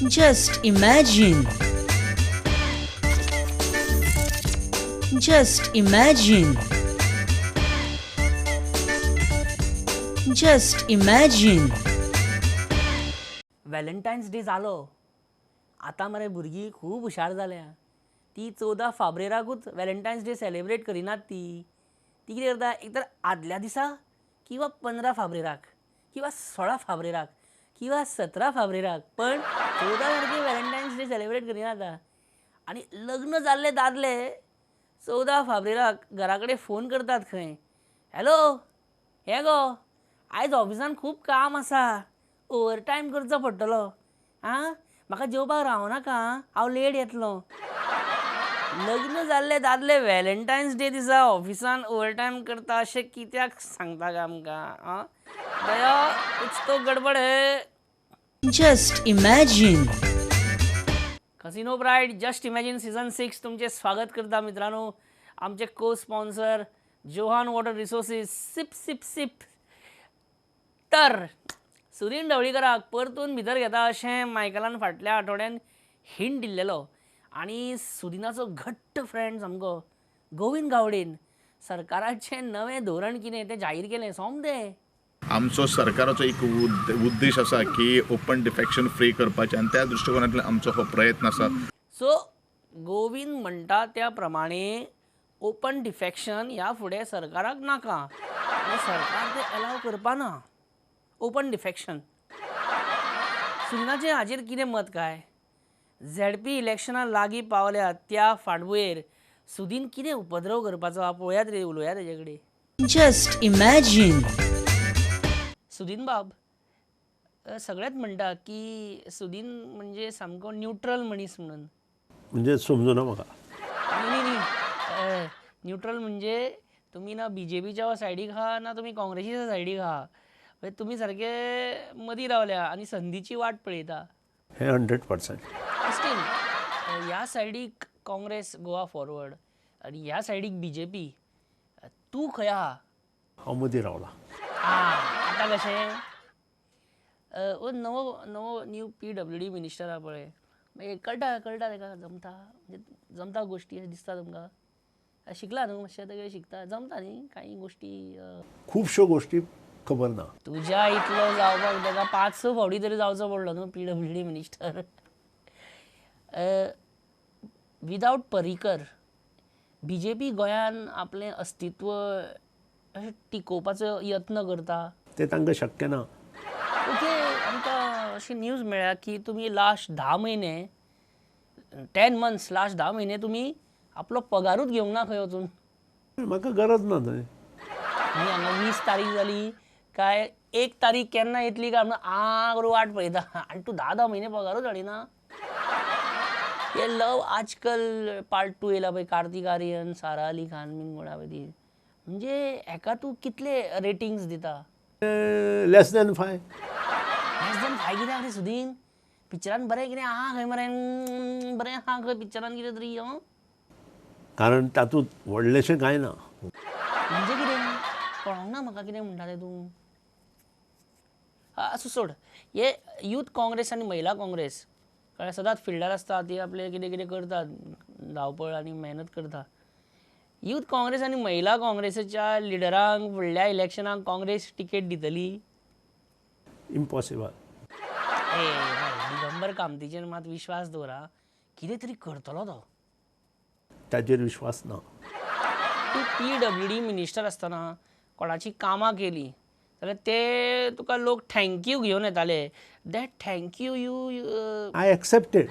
Just imagine. Just imagine. Just imagine. Valentine's Day जालो, आतां मरे भुरगीं खूब हुशार जाल्या. ती 14 फेब्रेराकूच व्हॅलेंटायन्स डे सेलिब्रेट करिनात. ती ती कितें करता, एक तर आदल्या दिसा किंवा 15 फेब्रेराक किंवा 16 फेब्रेराक किंवा 17 फेब्रेराक, पण 14 तारखेर व्हॅलेंटायन्स डे सेलिब्रेट करिनात. आनी लग्न जाल्ले दादले 14 फेब्रेराक घरा कडेन फोन करतात खंय, हॅलो हे गो आयज ऑफिसान खूब काम आसा, ओवर टायम करचो पडटलो, आं म्हाका जेवपाक रावनाका, हांव लेट येतलो. लग्न जाल्ले दादले व्हॅलेंटायन्स डे दिसा ऑफिसान ओवर टायम करता अशें कित्याक सांगता काय आमकां? आं दया, कुछ तो गडबड है. Just imagine. Casino Pride Just Imagine season 6 तुमचें स्वागत करता मित्रांनो. आमचे co sponsor Johan Water Resources, sip sip sip. तर सुदीन ढवळीकराक परतून भितर घेता अशें मायकलान फाटल्या आठवड्यान हिंट दिल्लेलो आनी सुदिनाचो घट्ट फ्रेंड सामको गोविंद गावडेन सरकाराचें नवें धोरण कितें तें जाहीर केलें सोमतें. आमचो सरकाराचो एक उद्देश आसा की ओपन डिफेक्शन फ्री करपाचें आनी त्या दृश्टिकोनांतल्यान आमचो हो प्रयत्न आसा. सो गोविंद म्हणटा त्या प्रमाणे ओपन डिफेक्शन ह्या फुडें सरकाराक नाका आनी सरकार तें एलाव करपा ना ओपन डिफेक्शन. सुदिनाचें हाचेर कितें मत काय? झेडपी इलेक्शनां लागीं पावल्या त्या फाटभुंयेर सुदीन कितें उपद्रव करपाचो हा पळोवयात रे, उलोवया तेजे कडेन. Just imagine. Sudin बाब, सगळेच म्हणटा की सुदीन म्हणजे सामको न्यूट्रल मनीस म्हणून. म्हणजे समजुना म्हाका. न्ही न्ही, न्यूट्रल म्हणजे तुमी ना बीजेपीच्या सायडीक आहा ना तुमी काँग्रेसीच्या सायडीक आहा, म्हणजे तुमी सारके मदीं रावल्या आनी संदीची वाट पळयता. हें 100%. स्टील ह्या सायडीक काँग्रेस गोवा फॉरवर्ड आनी ह्या सायडीक बीजेपी, तूं खंय आहा? हांव मदीं रावला. आतां कशें नवो नवो न्यू PWD minister आहा पळय, मागीर कळटा कळटा तेका जमता, म्हणजे जमता गोश्टी अशें दिसता तुमकां? शिकला न्हू मातशें, आतां कितें शिकता जमता न्ही कांय गोश्टी? खुबश्यो गोश्टी खबर ना. तुज्या इतलो जावपाक तेका 5-6 फावटी तरी जावचो पडलो न्हू PWD minister. Without Parrikar BJP गोंयान आपलें अस्तित्व अशें टिकोवपाचो यत्न करता, ते तांकां शक्य ना. ओके, आमकां अशी न्यूज मेळ्ळ्या की तुमी लास्ट 10 म्हयने, 10 मंथ्स, लास्ट 10 म्हयने तुमी आपलो पगारूच घेवंक ना खंय वचून. म्हाका गरज ना न्हय. आनी हांगा 20 तारीख जाली काय 1 तारीख केन्ना येतली काय म्हणून आं करून वाट पळयता आनी तूं 10-10 म्हयने पगारूच हाडिना. हे लव आजकल पार्ट 2 येयला पळय, कार्तिक आर्यन, सारा अली खान बीन कोण आहा पळय ती, म्हणजे हेका तूं कितले रेटिंग्स दिता? Less than 5. Less than 5 कित्याक रे सुदीन? पिक्चरान बरें कितें आहा खंय मरे, बरें आहा खंय पिक्चरान कितें तरी? कारण तातूंत व्हडलेशें कांय ना. म्हणजे कितें कळोंक ना म्हाका कितें म्हणटा तें तूं. आसूं सोड. हे यूथ काँग्रेस आनी महिला काँग्रेस कळ्ळें सदांच फिल्डार आसता, ती आपलें कितें कितें करतात, धांवपळ आनी मेहनत करता. यूथ काँग्रेस आनी महिला काँग्रेसीच्या लिडरांक फुडल्या इलेक्शनाक काँग्रेस तिकेट दितली? इम्पॉसिबल. ए दिगंबर कामतीचेर मात विश्वास दवरा, कितें तरी करतलो तो. ताजेर विश्वास ना. तूं PWD minister आसतना कोणाची कामां केली जाल्यार ते तुका लोक thank you घेवन येताले, that thank you you I accepted.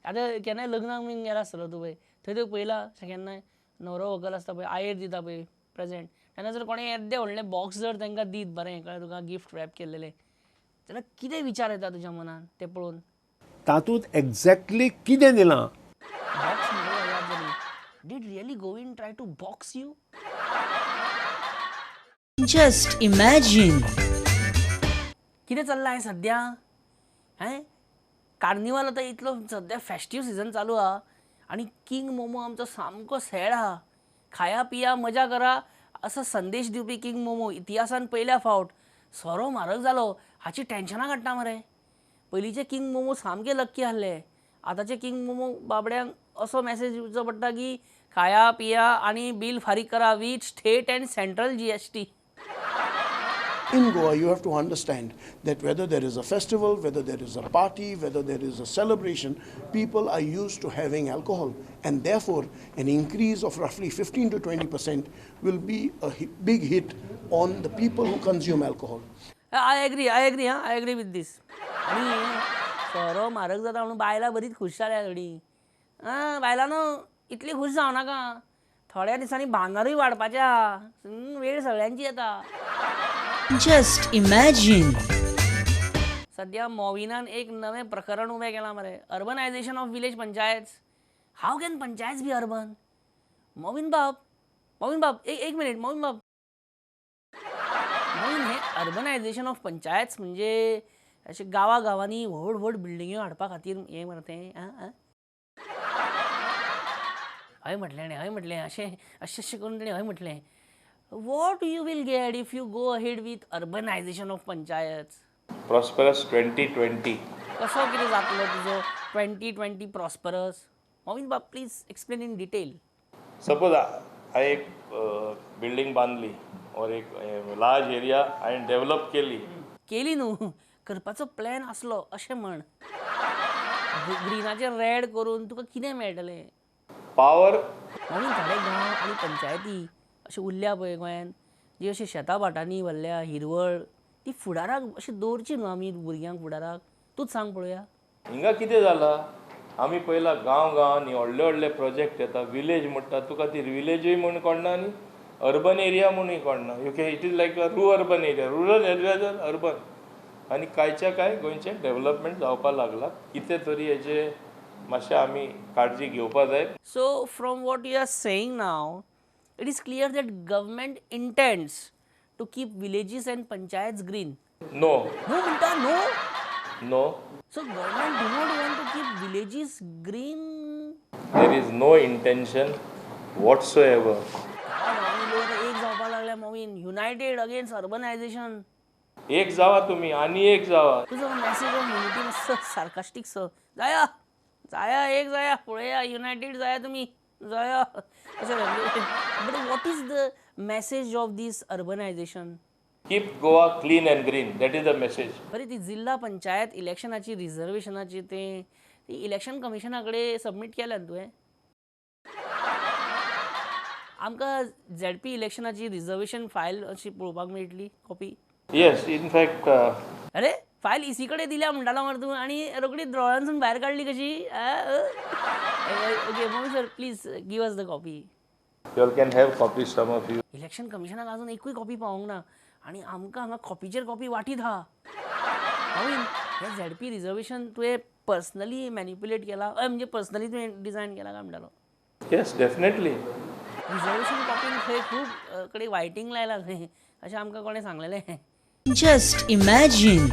आतां केन्नाय लग्नाक बीन गेला आसतलो तूं पळय, थंय तुवें पळयलां अशें केन्नाय न्हवरो व्हंकल आसता पळय, आयेर दिता पळय प्रेजेंट, तेन्ना जर कोणें येद्दें व्हडलें बॉक्स जर तांकां दीत बरें कळ्ळें तुका गिफ्ट रॅप केल्लेलें जाल्यार कितें विचार येता तुज्या मनान तें पळोवन? तातूंत एक्झॅक्टली कितें दिलां? बॉक्स म्हणून याद जाली. Did really Govind try to box you? Just imagine. कितें चल्लां हें सद्या? हें कार्निवाल आतां इतलो सद्या फेस्टीव सिजन चालू आहा आनी किंग मोमो आमचो सामको सॅड आहा. खाया पिया मजा करा असो संदेश दिवपी किंग मोमो इतिहासान पयल्या फावट सोरो म्हारग जालो हाची टेन्शनां काडटा मरे. पयलींचे किंग मोमो सामके लक्की आहले, आतांचे किंग मोमो बाबड्यांक असो मॅसेज दिवचो पडटा की खाया पिया आनी बील फारीक करा with state and central GST. In Goa, you have to understand that whether there is a festival, whether there is a party, whether there is a celebration, people are used to having alcohol, and therefore an increase of roughly 15 to 20% will be a big hit on the people who consume alcohol. I agree, I agree, हां, I agree with this. आनी सोरो म्हारग जाता म्हणून बायलां बरीच खूश जाल्या थोडीं. आं बायलांनो इतली खूश जावं नाका, थोड्या दिसांनी भांगरूय वाडपाचें आहा, वेळ सगळ्यांची येता. Just imagine. सद्या मोविनान एक नवें प्रकरण उबें केलां मरे, urbanisation of village panchayat. How can panchayat be urban? Movin बाब, मोविन बाब, एक मिनीट मोविन बाब. मोविन, हें अर्बनायजेशन ऑफ पंचायत म्हणजे अशें गांवा गांवांनी व्हड व्हड बिल्डिंग्यो हाडपा खातीर हें मरे तें. आं हय म्हटलें हय म्हटलें, अशें अशें अशें करून तेणें हय म्हटलें. What you will get if you go ahead with urbanization of panchayats? Prosperous 2020. कसो कितें जातलो तुजो 2020 prosperous? Movin बाब, please explain in detail. Suppose हांवें एक बिल्डींग बांदली और एक लार्ज एरिया हांवें डेवलप केली. केली न्हू, करपाचो प्लॅन आसलो अशें म्हण. ग्रिनाचेर रेड करून तुका कितें मेळटलें? पावर. मोविन, थोडे गांव आनी पंचायती अशें उरल्या पळय गोंयान, जी अशी शेतां भाटांनी भरल्या हिरवळ, ती फुडाराक अशी दवरची न्हू आमी भुरग्यांक फुडाराक. तूंच सांग पळोवया. हिंगा कितें जालां, आमी पयला गांव गांवांनी व्हडले व्हडले प्रोजेक्ट येता, विलेज म्हणटा तुका ती विलेजूय म्हूण कळना आनी अर्बन एरिया म्हुणूय कळना. You can it is like a urban area, rural area जर अर्बन. आनी कांयच्या कांय गोंयचें डेवलपमेंट जावपाक लागलां. कितें तरी हेजें मातशें आमी काळजी घेवपा जाय. So from what you are saying now, it is clear that government intends to keep villages and panchayats green. No. No म्हणटा? No? No. So government do not want to keep villages green? There is no intention whatsoever. गांवांनी लोक आतां एक जावपाक लागल्या मोविन, United against अर्बनायजेशन. एक जावा तुमी आनी एक जावा. तुजो मॅसेज ऑफ युनिटी मातसो सार्कास्टीक सो. जाया जाया, एक जाया, पळया, युनायटेड जाया तुमी, जाया अशें. But what is the message of this urbanisation? Keep Goa clean and green, that is the message. बरें, ती जिल्हा पंचायत इलेक्शनाची रिजर्वेशनाची तें ती इलेक्शन कमिशना कडेन सबमीट केल्या न्हू तुवें? आमकां झेड पी इलेक्शनाची रिजर्वेशन फायल अशी पळोवपाक मेळटली कॉपी? Yes, in fact. अरे फायल इसी कडेन दिल्या म्हणटालो मरे तूं, आनी रोखडी ड्रॉरांसून भायर काडली कशी? Okay mummy sir, please give us the copy. You all can have copies, some of you. Election कमिशनाक अजून एकूय कॉपी पावोंक ना आनी आमकां हांगा कॉपीचेर कॉपी वांटीत आहा. मोविन, हें झेड पी रिजर्वेशन तुवें पर्सनली मॅनिपुलेट केलां, म्हणजे पर्सनली तुवें डिजायन केलां काय म्हणटालो? Yes, definitely. Reservation कॉपीन खंय खूब कडेन वायटींग लायलां खंय, अशें आमकां कोणें सांगलेलें. Just imagine.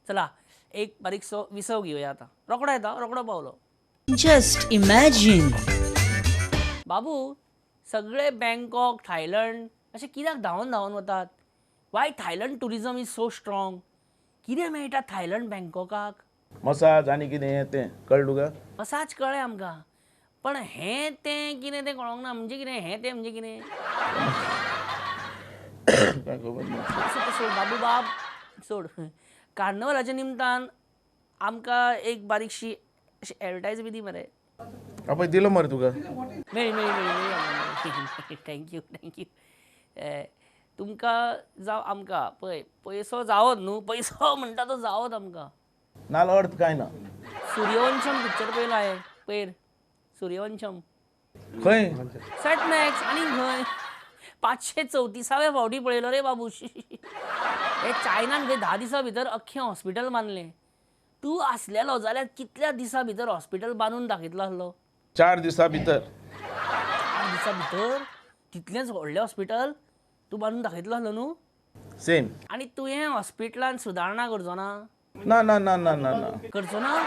चला एक बारीकसो विसव घेवया आतां. रोकडो येता, रोकडो पावलो. Just imagine. बाबू, सगळे बँकॉक, थायलंड अशें कित्याक धांवन धांवन वतात? Why Thailand tourism is so strong? कितें मेळटा थायलंड बँकॉकाक? मसाज आनी कितें हें तें कळ्ळें तुका? मसाज कळ्ळें आमकां, पण हें तें कितें तें कळोंक ना. म्हणजे कितें हें तें म्हणजे कितें? काय खबर ना. सोड बाबू बाब, सोड. कार्नवलाच्या निमतान आमकां एक बारीकशी अशी एडवर्टायज बी दी मरे. आपय दिलो मरे तुका. मेळ्ळी मेळ्ळी मेळ्ळी मेळ्ळी. Thank you thank you. तुमकां जावं आमकां पळय पयसो जावत न्हू, पयसो म्हणटा तो जावत आमकां. नाल अर्थ कांय ना. सूर्यवंशम पिक्चर पळयलो हांवें पयर. सूर्यवंशम खंय? Set max. आनी खंय 534व्या फावटी पळयलो रे बाबू. हे चायनान खंय 10 दिसां भितर अख्खें हॉस्पिटल बांदलें. तूं आसलेलो जाल्यार कितल्या दिसां भितर हॉस्पिटल बांदून दाखयतलो आसलो? 4 दिसां भितर. 4 दिसां भितर तितलेंच व्हडलें हॉस्पिटल तूं बांदून दाखयतलो आसलो न्हू? सेम. आनी तुवें हॉस्पिटलान सुदारणा करचो ना? ना ना ना ना ना ना करचो ना?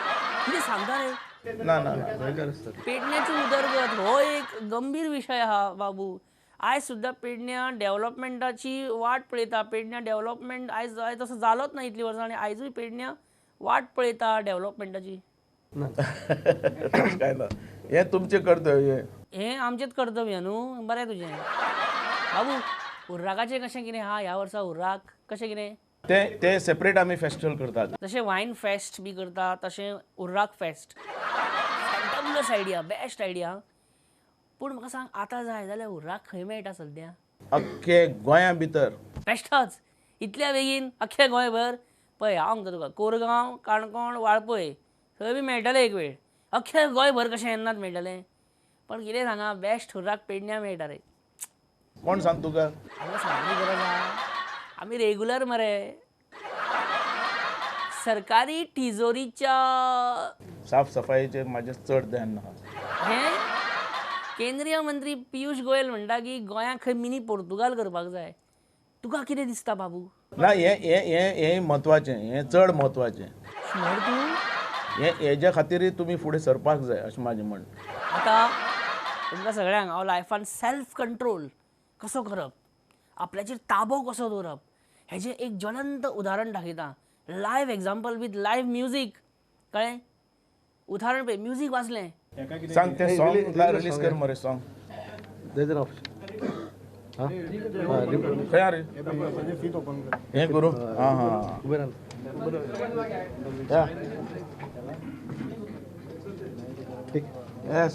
कितें सांगता रे? ना ना ना. पेडण्याची उदरगत हो एक गंभीर विशय आहा बाबू. आयज सुद्दां पेडण्यां डेवलपमेंटाची वाट पळयता. पेडण्यां डेवलपमेंट आयज जाय तसो जालोच ना इतलीं वर्सां, आनी आयजूय पेडण्यां वाट पळयता डेव्हलपमेंटाची. तशें काय ना, हें तुमचें कर्तव्य. हें आमचेंच कर्तव्य न्हू. बरें तुजें बाबू. उर्राकाचें कशें कितें आहा ह्या वर्सा? उर्राक कशें कितें? ते ते सेपरेट आमी फेस्टिवल करतात. जशें वायन फेस्ट बी करता तशें Urrac fest. Fantabulous idea, best idea. पूण म्हाका सांग, आतां जाय जाल्यार उर्राक खंय मेळटा सद्या? अख्खे गोंया भितर. बेश्टोच इतल्या बेगीन अख्ख्या गोंयभर? पळय हांव सांगता तुका, कोरगांव, काणकोण, वाळपय थंय बी मेळटलें एक वेळ. अख्ख्या गोंयभर कशें येन्नाच मेळटलें. पण कितें सांगा, बेस्ट उर्राक पेडण्या मेळटा रे. कोण सांग तुका? आमकां सांगची गरज आहा? आमी रेगुलर मरे. सरकारी तिजोरीच्या साफ सफाईचेर म्हाजें चड ध्यान ना. हें केंद्रीय मंत्री पियूष गोयल म्हणटा की गोंयाक खंय मिनी पोर्तुगाल करपाक जाय. तुका कितें दिसता बाबू? ना, हें हें हें हें म्हत्वाचें, हें चड म्हत्वाचें. शुअर तूं? हें हेज्या खातीरय तुमी फुडें सरपाक जाय अशें म्हाजें म्हणणें. आतां तुमकां सगळ्यांक हांव लायफान सेल्फ कंट्रोल कसो करप, आपल्याचेर ताबो कसो दवरप हेजें एक ज्वलंत उदाहरण दाखयता. Live example with live music. कळ्ळें? उदाहरण पळय, म्युजीक वाजलें. सांग तें सॉंग रिलीज कर मरे. सॉंग खंय आहा रे? हें करूं. आं हां, येस.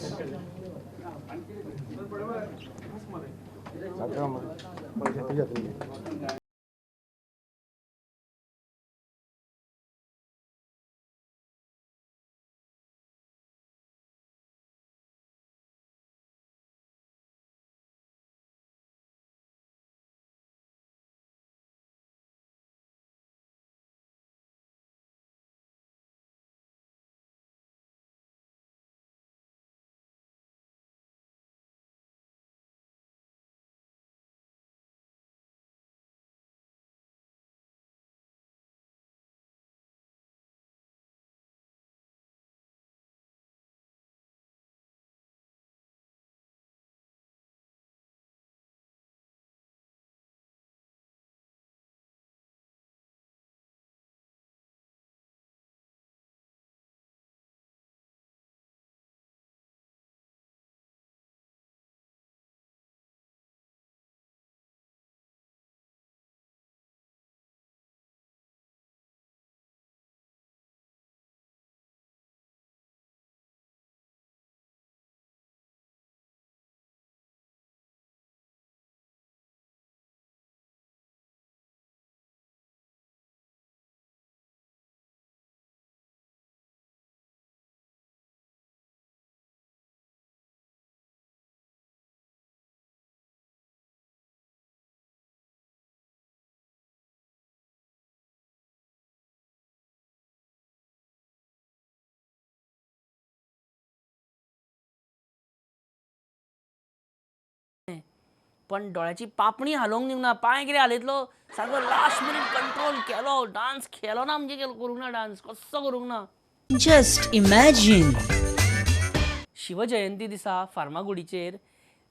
पण डोळ्याची पापणी हालोवंक दिवंक ना, पांय कितें हालयतलो सारको. लास्ट मिनीट कंट्रोल केलो, डांस केलो ना म्हणजे करूंक ना, डांस कसो करूंक ना. Just imagine. Shivjayanti दिसा फार्मागुडीचेर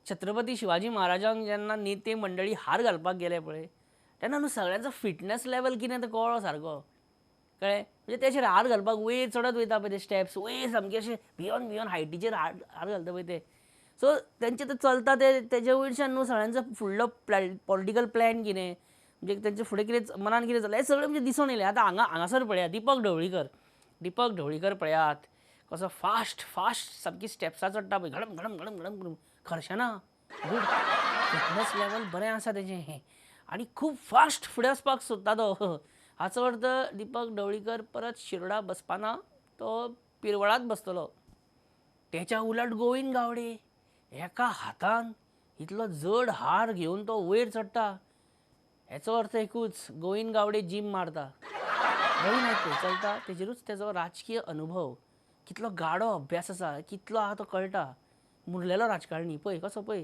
छत्रपती शिवाजी महाराजांक जेन्ना नेते मंडळी हार घालपाक गेले पळय, तेन्ना न्हू सगळ्यांचो फिटनस लेवल कितें तें कळ्ळो सारको. कळ्ळें? म्हणजे तेचेर हार घालपाक वयर चडत वयता पळय ते स्टेप्स, वयर सामके अशे बियोन बियोन हायटीचेर हार घालता पळय ते. सो तेंचे ते चलता ते तेजे वयरच्यान न्हू सगळ्यांचो फुडलो पॉलिटिकल प्लॅन कितें, म्हणजे तेंचे फुडें कितें मनान कितें चल्लां हें सगळें म्हणजे दिसून येयलें. आतां हांगा हांगासर पळयात दीपक ढवळीकर. दीपक ढवळीकर पळयात कसो फास्ट फास्ट सामकी स्टेप्सां चडटा पळय, घडम घडम घडम घडम करून खर्शना. गुड फिटनस लेवल बरें आसा तेजें हें, आनी खूब फास्ट फुडें वचपाक सोदता तो. हाचो अर्थ दीपक ढवळीकर परत शिरोडा बसपाना, तो पिरवळात बसतलो. तेच्या उलट गोविंद गावडे एका हातान इतलो जड हार घेवन तो वयर चडटा. हेचो अर्थ एकूच, गोविंद गावडे जीम मारता. रवी नायक खंय चलता तेजेरूच तेजो राजकीय अनुभव कितलो गाडो अभ्यास आसा, कितलो आहा तो कळटा. मुरलेलो राजकारणी पळय कसो पळय,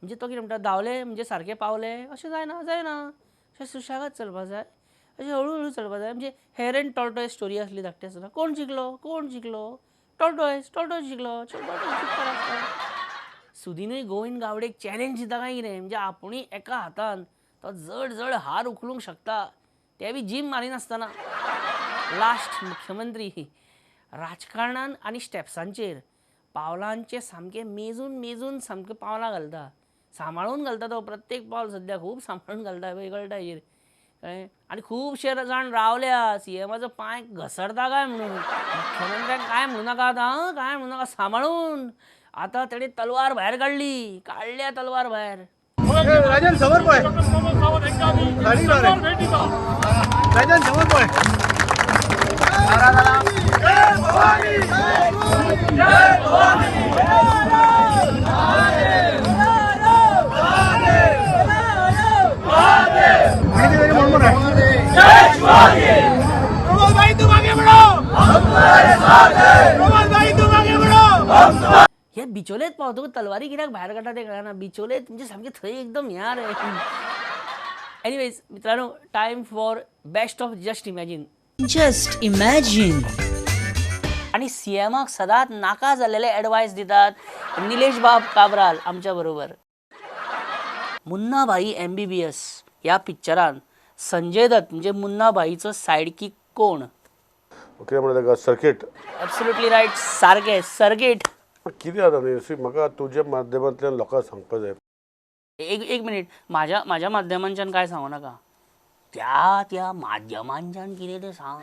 म्हणजे तो कितें म्हणटा, धांवले म्हणजे सारके पावले अशें जायना, जायना, अशें सुशेगाद चलपा जाय, अशें हळू हळू चलपा जाय. म्हणजे हेर एंड टॉर्टॉयज स्टोरी आसली धाकटी आसतना, कोण जिखलो कोण जिखलो, टॉर्टॉयज टॉर्टॉयज जिखलो. सुदीनूय गोविंद गावडेक चॅलेंज दिता काय कितें, म्हणजे आपुणूय एका हातान तो जड जड हार उखलूंक शकता, ते बी जीम मारिनासतना. लास्ट मुख्यमंत्री राजकारणान आनी स्टेप्सांचेर पावलांचे सामकें मेजून मेजून सामकें पावलां घालता, सांबाळून घालता तो प्रत्येक पावल सद्या खूब सांबाळून घालता पळय कळटा हेजेर, कळ्ळें. आनी खुबशे जाण रावल्या सीएमाचो पांय घसरता काय म्हणून, मुख्यमंत्र्यांक काय म्हणू नाका आतां, काय म्हणू नाका, सांबाळून. आतां तेणें तलवार भायर काडली, काडल्या तलवार भायर. राजन समोर पळय, राजन समोर पळय. हे बिचोलेत पावतकूच तलवारी कित्याक भायर काडटा तें कळना, बिचोलेत म्हणजे सामकें थंय एकदम ह्या रे. एनिवेज मित्रांनो, time for best of just imagine. Just imagine. आनी सीएमाक सदांच नाका जाल्लेले एडवायस दितात निलेश बाब काब्राल आमच्या बरोबर. मुन्ना भाई MBBS ह्या पिक्चरान संजय दत्त म्हणजे मुन्ना भाईचो सायड किक कोण? कितें म्हणटा ताका, सर्कीट. एब्सोल्युटली रायट, सारकें सर्कीट. कितें जाता न्ही, म्हाका तुज्या माध्यमांतल्यान लोकांक सांगपाक जाय. एक एक मिनीट, म्हाज्या म्हाज्या माध्यमांच्यान काय सांगू नाका, त्या त्या माध्यमांच्यान कितें तें सांग,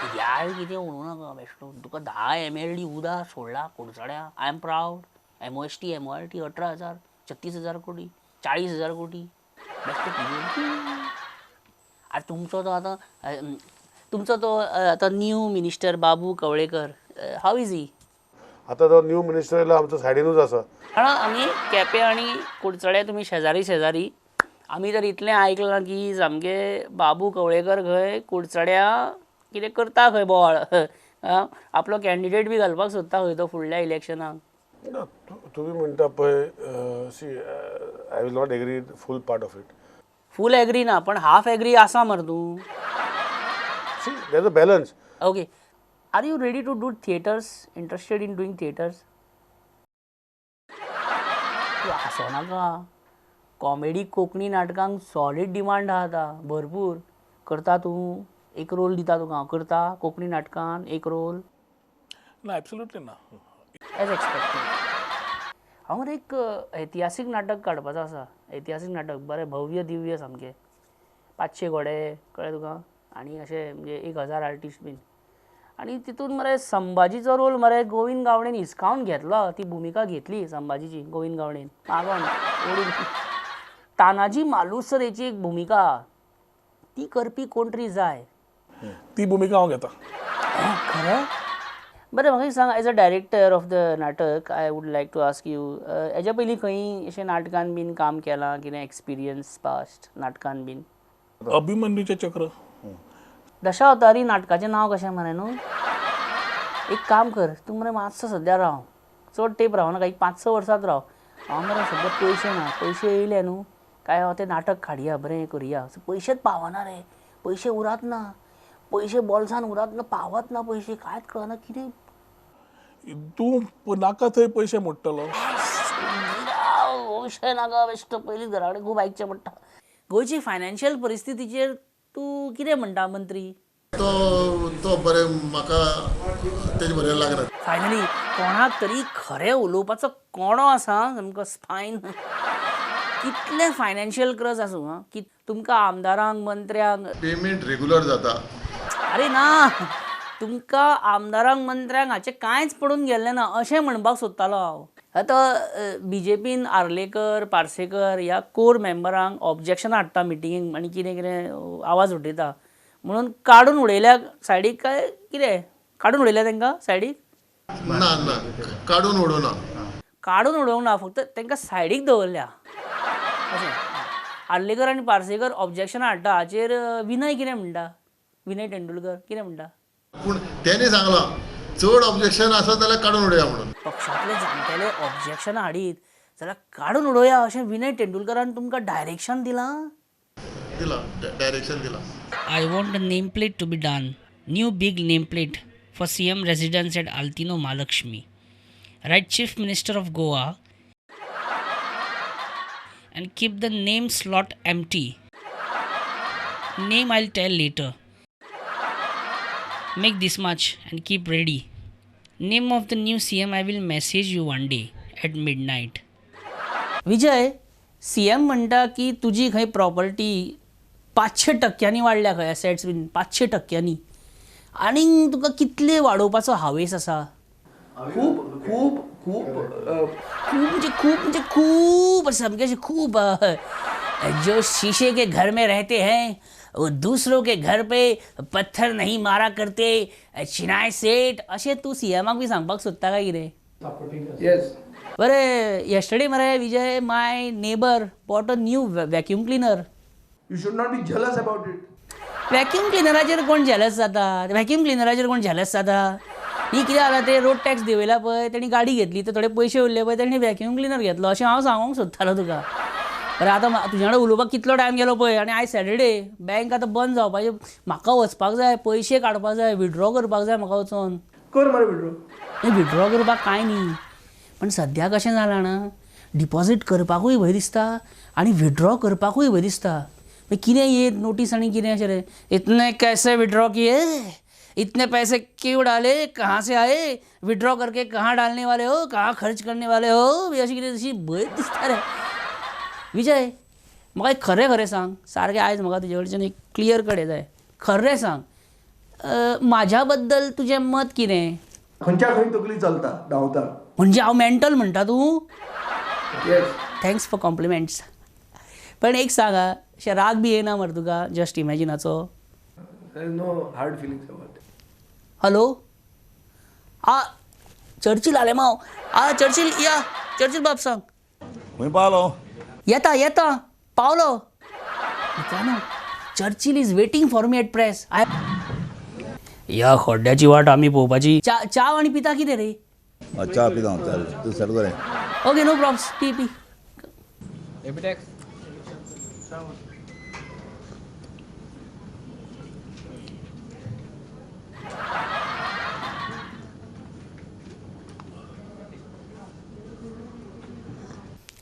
कित्याय कितें उलोवं नाका बेश्टो. तुका 10 MLD उदक सोडला कुडचड्या, I am proud. MOST MORT 18,000, 36,000 कोटी, 40,000 कोटी, बेश्टो कितें. आनी तुमचो तो आतां तुमचो तो आतां new minister Babu Kavlekar, how is he? आतां तो न्यू मिनिस्टर येयला, आमचो सायडीनूच आसा. कारण आमी केपें आनी कुडचडे तुमी शेजारी शेजारी, आमी तर इतलें आयकलां की सामकें बाबू कवळेकर खंय कुडचड्या कितें करता खंय बोवाळ, आपलो कॅन्डिडेट बी घालपाक सोदता खंय तो फुडल्या इलेक्शनाक. तुमी म्हणटा पळय, see I will not agree full part of it. Full agree ना, पण हाफ एग्री आसा मरे तूं. See there is a balance. Okay, are you ready to do theatres? Interested in doing theatres? तूं हांसो नाका, कॉमेडी कोंकणी नाटकांक सॉलीड डिमांड आहा आतां भरपूर. करता तूं? एक रोल दिता तुका हांव, करता कोंकणी नाटकान एक रोल? ना, एब्सोल्युटली ना. As expected. हांव मरे एक ऐतिहासीक नाटक काडपाचो आसा, ऐतिहासीक नाटक बरें भव्य दिव्य सामकें, 500 घोडे, कळ्ळें तुका, आनी अशें म्हणजे 1000 आर्टिस्ट बीन. आनी तितून मरे संभाजीचो रोल मरे गोविंद गावडेन हिसकावन घेतलो, ती भुमिका घेतली संभाजीची गोविंद गावडेन, मागोन ओडून. तानाजी मालुसरेची एक भुमिका ती करपी कोण तरी जाय, ती भुमिका हांव घेता. खरें? बरें, म्हाका एक सांग, as a director of the नाटक I would like to ask you, हेज्या पयलीं खंय अशें नाटकान बीन काम केलां, कितें एक्सपिरियन्स पास्ट नाटकान बीन? अभिमन्यूचें चक्र, दशावतारी नाटकाचें नांव कशें मरे न्हू? एक काम कर, तूं मरे मातसो सद्या राव, चड तेंप रावनाका, एक 5-6 वर्सांत राव. हांव मरे सद्या पयशे ना, पयशे येयले न्हू काय हांव तें नाटक हाडया, बरें करुया. पयशेच पावना रे, पयशे उरात ना, पयशे बोल्सान उरात ना, पावत ना पयशे, कांयच कळना कितें. तूं नाका थंय पयशे मोडटलो. विशय नाका बेश्टो, पयलींच घरा कडेन खूब आयकचें पडटा. गोंयची फायनान्शियल परिस्थितीचेर तूं कितें म्हणटा मंत्री? तो तो बरें म्हाका तेजे बरें लागना. फायनली कोणाक तरी खरें उलोवपाचो कोणो आसा सामको स्पायन. कितलें फायनान्शियल क्रज आसूं हां, की तुमकां आमदारांक मंत्र्यांक पेमेंट रेगुलर जाता. अरे ना, तुमकां आमदारांक मंत्र्यांक हाचें कांयच पडून गेल्लें ना अशें म्हणपाक सोदतालो हांव. आतां बीजेपीन आर्लेकर पार्सेकर ह्या कोर मेंबरांक ऑब्जेक्शन हाडटा मिटिंगेक आनी कितें कितें आवाज उठयता म्हणून काडून उडयल्या सायडीक, काय कितें काडून उडयल्या तांकां सायडीक? ना ना, काडून उडोवना, काडून उडोवंक ना, फक्त तांकां सायडीक दवरल्या अशें. आर्लेकर आनी पार्सेकर ऑब्जेक्शन हाडटा हाचेर विनय कितें म्हणटा? विनय तेंडुलकर कितें म्हणटा? पूण तेणी सांगलां चड ऑब्जेक्शन आसा जाल्यार काडून उडोवया म्हणून. पक्षांतले जाणटेले ऑब्जेक्शन हाडीत जाल्यार काडून उडोवया अशें विनय तेंडुलकरान तुमकां डायरेक्शन दिलां? दिलां, डायरेक्शन दिलां. I want the name plate to be done, new big name plate for CM residence at Altino Mahalakshmi. Write chief minister of Goa and keep the name slot empty. Name I'll tell later. Make this much and keep ready. Name of the new CM I will message you one day at midnight. Vijay, CM म्हणटा की तुजी खंय property 500% वाडल्या खंय, assets बीन 500%, आनीक तुका कितले वाडोवपाचो हावेस आसा? खूब खूब खूब खूब म्हणजे खूब म्हणजे खूब सामकें अशें खूब. जो शीशे के घर में रहते हैं वो दूसरों के घर पे पत्थर नहीं मारा करते, चिनाय सेठ. अशें तूं सीएमाक बी सांगपाक सोदता काय कितें? येस. बरें, येस्टरडे मरे Vijay, my neighbour bought a new vacuum cleaner. You should not be jealous about it. Vacuum क्लिनराचेर कोण जेलस जाता? व्हॅक्यूम क्लिनराचेर कोण जेलस जाता? ही कितें जालां तें रोड टॅक्स देंवयला पळय, तेणी गाडी घेतली, ते थोडे पयशे उरले पळय, तेणी व्हॅक्यूम क्लिनर घेतलो, अशें हांव सांगूंक सोदतालो तुका. बरें, आतां तुज्या वांगडा उलोवपाक कितलो टायम गेलो पळय, आनी आयज सॅटर्डे, बँक आतां बंद जावपाचें, म्हाका वचपाक जाय, पयशे काडपाक जाय, विड्रॉ करपाक जाय म्हाका वचोन. कर मरे विड्रॉ. न्ही, विड्रॉ करपाक कांय न्ही, पण सद्या कशें जालां जाणा, डिपॉजीट करपाकूय भंय दिसता आनी विड्रॉ करपाकूय भंय दिसता. कितें येत नोटीस आनी कितें अशें रे, इतने कैसे विड्रॉ किए, इतने पैसे क्यों डाले, कहाँ से आए, विड्रॉ करके कहाँ डालने वाले हो, कहाँ खर्च करने वाले हो, बी अशी कितें अशी भंय दिसता रे. विजय, म्हाका एक खरें खरें सांग, सारकें आयज म्हाका तुजे कडच्यान एक क्लियर कट जाय, खरें सांग, म्हाज्या बद्दल तुजें मत कितें? खंयच्या खंय तकली चलता, धांवता. म्हणजे हांव मेंटल म्हणटा तूं? येस. Thanks for compliments. पण एक सांग, अशें राग बी येना मरे तुका जस्ट इमॅजिनाचो? No hard feelings about. Hello, आ चर्चिल आलेमाव, आ चर्चिल या, चर्चिल बाब सांग. खंय पावलो? येता येता पावलो. मित्रांनो, Churchill is waiting for me at press. I ह्या खड्ड्याची वाट आमी पळोवपाची. च्या आनी पिता कितें रे? च्या पिता हांव, तूं सेट बरें. Okay, no probs, P P.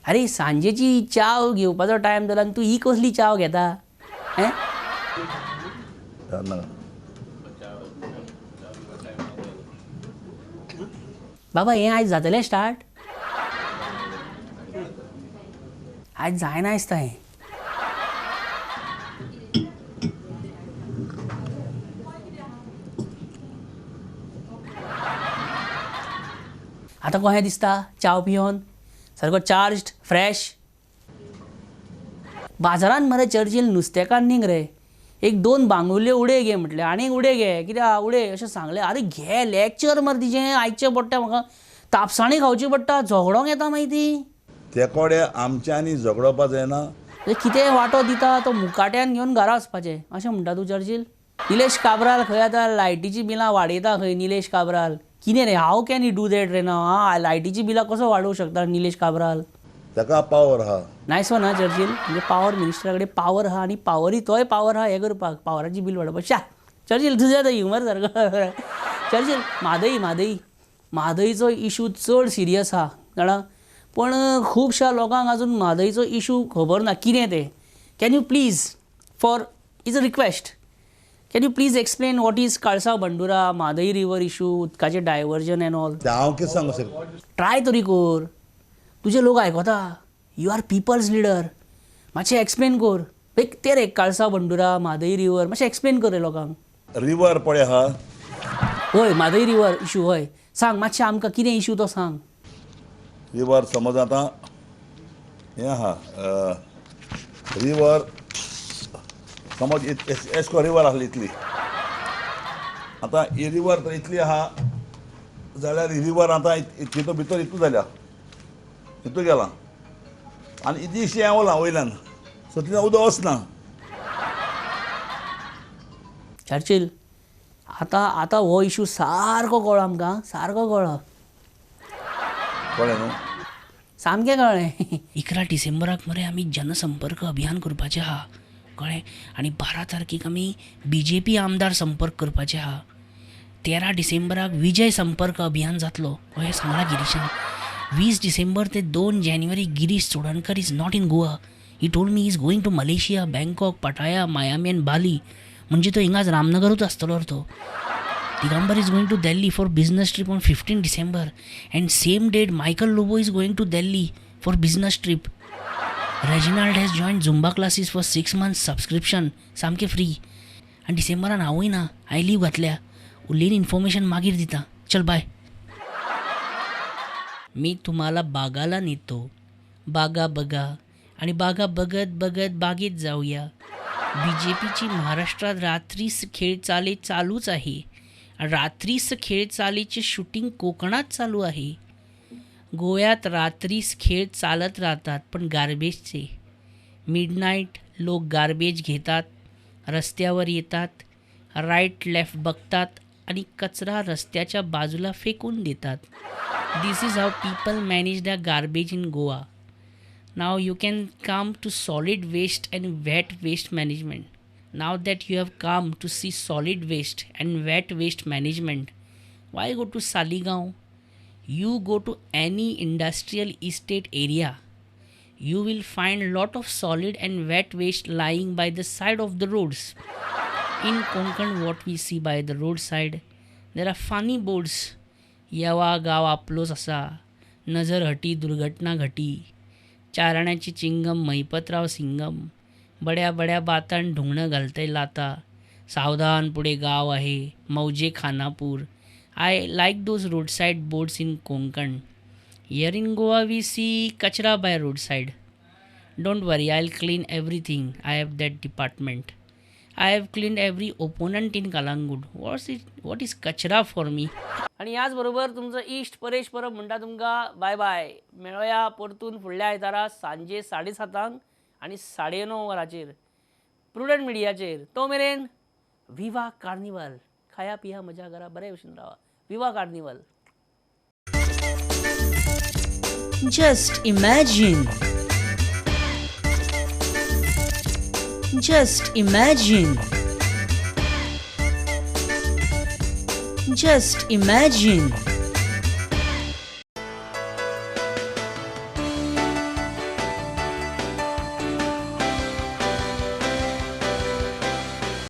अरे सांजेची च्याव घेवपाचो टायम जाला आनी तूं ही कसली च्याव घेता? हें बाबा, हें आयज जातलें स्टार्ट? आयज जायना दिसता हें. आतां कशें दिसता च्याव पियोन? सारको चार्ज्ड फ्रेश. बाजारान मरे चर्चिल नुस्तेकान्नीक रे एक दोन बांगुल्यो उडय गे म्हटलें, आनीक उडय गे, कित्याक उडय अशें सांगलें. आरे घे लॅक्चर मरे तिजें आयकचें पडटा म्हाका, तापसाणी खावची पडटा, झगडोंक येता मागीर ती. ते कोडे आमच्यांनी झगडोवपा जायना. कितेंय वांटो दिता तो मुकाट्यान घेवन घरा वचपाचें अशें म्हणटा तूं चर्चिल? निलेश काब्राल खंय आतां लायटीचीं बिलां वाडयता खंय निलेश काब्राल. कितें रे, how can you do that रे ना? आं, लायटीचीं बिलां कसो वाडोवंक शकता निलेश काब्राल? ताका पावर आहा. नायस वन हा चर्चिल, म्हणजे पावर मिनिस्टरा कडेन पावर आहा आनी पावरी तोय पावर आहा हें करपाक, पावराची बील वाडोवपाक. शा चर्चिल, तुजें आतां ह्युमर सारको. चर्चिल, म्हादई म्हादई म्हादईचो इशू चड सिरियस आहा जाणा, पण खुबश्या लोकांक आजून म्हादईचो इशू खबर ना कितें तें. Can you please, for is a request, can you please explain what is Kalsa Bandura, Mhadei river issue, उदकाचें डायवर्जन एंड ऑल? हांव कितें सांगूं शकता? ट्राय तरी कर, तुजे लोक आयकता, you are people's leader, मातशें एक्सप्लेन कर. एक तें रे काळसा बंडुरा, म्हादई रिवर, मातशें एक्सप्लेन कर रे लोकांक. रिवर पळय आहा. हय, म्हादई रिवर इशू, हय सांग मातशें आमकां कितें इशू तो सांग. रिवर समज आतां हें आहा, रिवर समज एशको रिवर आसली इतली, आतां ही रिवर तर इतली आहा जाल्यार ही रिवर आतां तितू भितर इतू जाल्या, इतू गेला आनी इतलीशी हें वलां वयल्यान, सो तितलें उदक वचना. चर्चिल, आतां आतां हो इशू सारको कळ्ळो आमकां, सारको कळ्ळो. कळ्ळें न्हू? सामकें कळ्ळें. 11 डिसेंबराक मरे आमी जनसंपर्क अभियान करपाचें आहा, कळ्ळें? आनी 12 तारखेक आमी बीजेपी आमदार संपर्क करपाचें आहा. 13 डिसेंबराक विजय संपर्क अभियान जातलो अशें सांगलां गिरीशान. 20 डिसेंबर ते 2 जानेवारी Girish Chodankar is not in Goa. He told me is going to Malaysia, Bangkok, Pattaya, Miami and Bali. म्हणजे तो हिंगाच रामनगरूच आसतलो तो. Digambar is going to Delhi for business trip on 15 December and same date Michael Lobo is going to Delhi for business trip. Reginald has join Zumba classes for 6 months subscription सामकें free. आनी डिसेंबरान हांवूय ना, हांवें leave घातल्या. उरलेली information मागीर दिता. चल बाय. मी तुम्हाला बागाला नेतो, बागा बघा आणि बागा बघत बघत बागेत जाऊया. बी जे पीची महाराष्ट्रात रात्रीस खेळ चाले चालूच आहे. रात्रीस खेळ चालीचे शूटिंग कोकणात चालू आहे. गोव्यात रात्रीस खेळ चालत राहतात, पण गार्बेजचे. मिडनाईट लोक गार्बेज घेतात, रस्त्यावर येतात, राईट लेफ्ट बघतात आणि कचरा रस्त्याच्या बाजूला फेकून देतात. This is how people manage the garbage in Goa. Now you can come to solid waste and wet waste management. Now that you have come to see solid waste and wet waste management, why go to Saligao? You go to any industrial estate area, you will find lot of solid and wet waste lying by the side of the roads. In Konkan, what we see by the roadside, there are funny boards. येवा गाव आपलोच असा, नजर हटी दुर्घटना घटी, चारण्याची चिंगम महिपतराव सिंगम, बड्या बड्या बातान ढुंगणं घालतंय लाता, सावधान पुढे गाव आहे मौजे Khanapur. I like those roadside boards in Konkan. Here in Goa we see kachra by roadside. Don't worry, I will clean everything. I have that department. I have clean every opponent in Calangute. What is kachra for me? आनी ह्याच बरोबर तुमचो इश्ट परेश परब म्हणटा तुमकां बाय बाय. मेळोया परतून फुडल्या आयतारा सांजे 7:30 आनी 9:30 वरांचेर प्रुडंट मिडियाचेर. तो मेरेन विवा कार्निवल. खाया पिया मजा करा, बरे भशेन रावा. विवा carnival. Just imagine. Just imagine. Just imagine.